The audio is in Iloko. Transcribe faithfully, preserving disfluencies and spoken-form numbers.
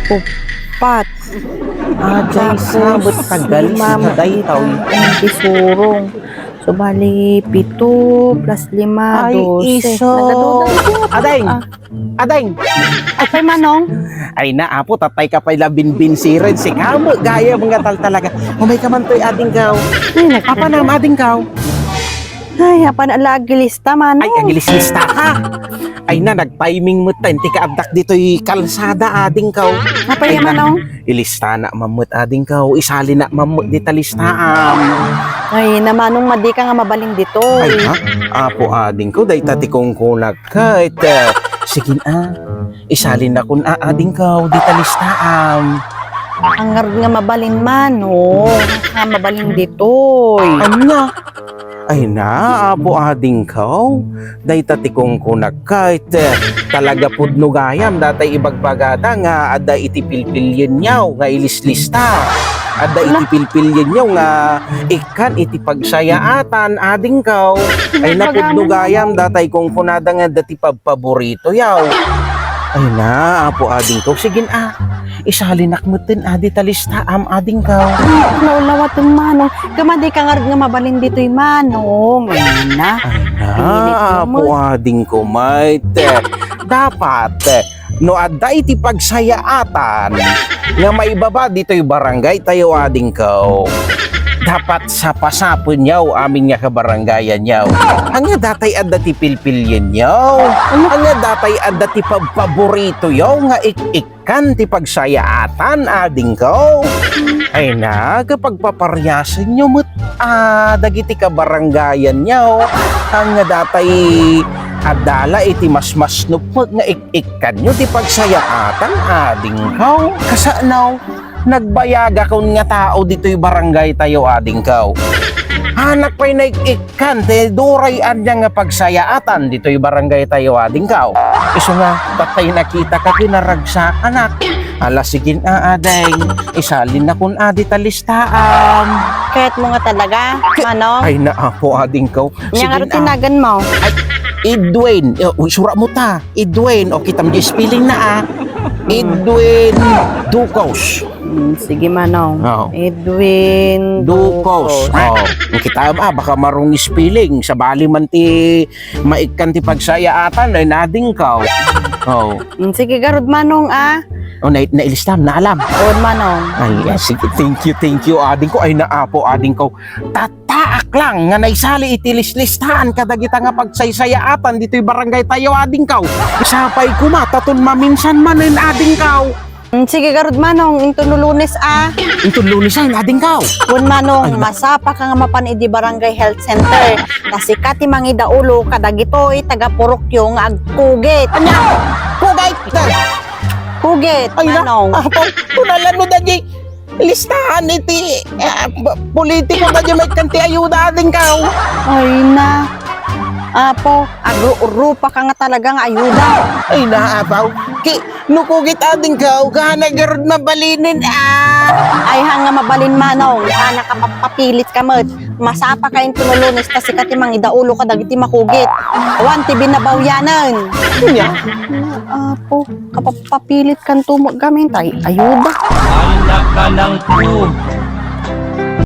Upat. Ah, Tapos, sabot tagal lima, sa daytoy. Isurong. So, bali, pito plus lima, Ay, dose. Iso. Nagaduda ako. Ading! Ah. Ading! Apay, Manong? Ay na, apo, tatay ka pay la binbinsiren. Sika met gayam nga tal talaga. Umay ka man toy, adingkaw. Ay, nag- Apa na, adingkaw? Ay, apan ala agilista, Manong. Ay, agilis-lista ka. Ay na, nag-timing met ta, inti ka addak ditoy kalsada, adingkaw. Apay, Ay na, Manong? Ilista na mammet, adingkaw. Isali na mammet dita listaam. Ay, na, Manong, madi ka nga mabalin ditoy. Ay, ha? Apo, adingkaw, dayta ti kungkunak ket, eh, sige, ah. Isali na kun, ah, adingkaw, dita listaam. Ang ngarud nga mabalin, Manong, nga mabalin ditoy. Ania? Ay na, apo, adingkaw. Dayta ti kungkunak ket, eh, talaga pudno gayam datay ibagbagada nga adda iti pilpilienyo nga ilislista. Adda iti Ala. Pilpilienyo nga ikkan iti pagsayaatan, adingkaw. Ay na, pudno gayam datay kungkunada nga adda ti pabpaboritoyo. Ay na, apo, adingkaw. Sige, ah. Isalinak metten, adi, ta listaam, adingkaw. Lawlawat, Manong. Kama di ka ngarud nga mabalin ditoy, Manong. Ay na. Ay na, apo, adingkaw, mayte. Dapat, no adda iti pagsayaatan nga maibaba ditoy barangay tayo, adingkaw, dapat sapasapenyo amin nga kabarangayanyo. Ania datay adda ti pilpilienyo? Ania datay adda ti pabpaboritoyo nga ik-ikkan ti pagsayaatan, adingkaw? Ay na, kapagpapariasenyo met, ah, dagiti kabarangayanyo. Ania datay adda la iti masmasnupmek nga ik-ikkanyo ti pagsayaatan, adingkaw? Kasano? Nagbayagakon nga tao ditoy barangay tayo, adingkaw. Anak pay naik-ikkan ti duray ania nga pagsayaatan ditoy barangay tayo, adingkaw. Isu nga, tatay nakita ka kinaragsakanak. Ala, sige, ah, ading. Isalinak kun, adi, ta listaam. Kayat mo nga talaga, Manong? Ay, naapo, adingkaw. Ania ngarud ti nagan mo? Ay, Edwin. Eh, uy, sura mo ta. Edwin. O, kitam di spelling na, ah. Edwin Ducos. Mm, sige, Manong. Oo. Edwin Ducos. Ducos. Oh, kitam, ah, baka marong spelling. Sabali man ti maikkan ti pagsayaatan, ay, adingkaw. Oh. Mm, sige, garud, Manong, ah. Oh, na, nailista, naalam. Wen, Manong. Ay, ah, sige. Thank you, thank you, adingkaw. Ay, naapo, adingkaw. Tattaak lang nga naisali iti lislistaan kadagita nga pagsaysayaatan ditoy barangay tayo, adingkaw. Sapay koma, ta ton maminsan manen, adingkaw. Mm, sige, garud, Manong, inton no Lunes, ah. Inton Lunes, ay, adingkaw. Wen, Manong, ay, na- masapa ka nga mapan idi Barangay Health Center. Ta sika ti mangidaulo kadagitoy taga-purokyo nga agkugit. Ania? Kugit! Kugit, ay, na- Manong. Apo, kunala no dagi listahan iti, ah, ba-, politiko dagi maikkan ti ayuda, adingkaw. Ay na. Apo, agrurupa ka nga talaga nga ayuda. Ay na, apaw. Ki, no kugit, adingkaw, kana garud mabalinen, ah. Ay, haan nga mabalin, Manong. Haan nga kapapapilit ka met. Masapa ka inton no Lunes ta sika ti mangidaulo kadagiti makugit. Awan ti binabawyanen. Ania? Apo, kapapapilit kanto met gamin tay ayuda. Anak ka ng pu-,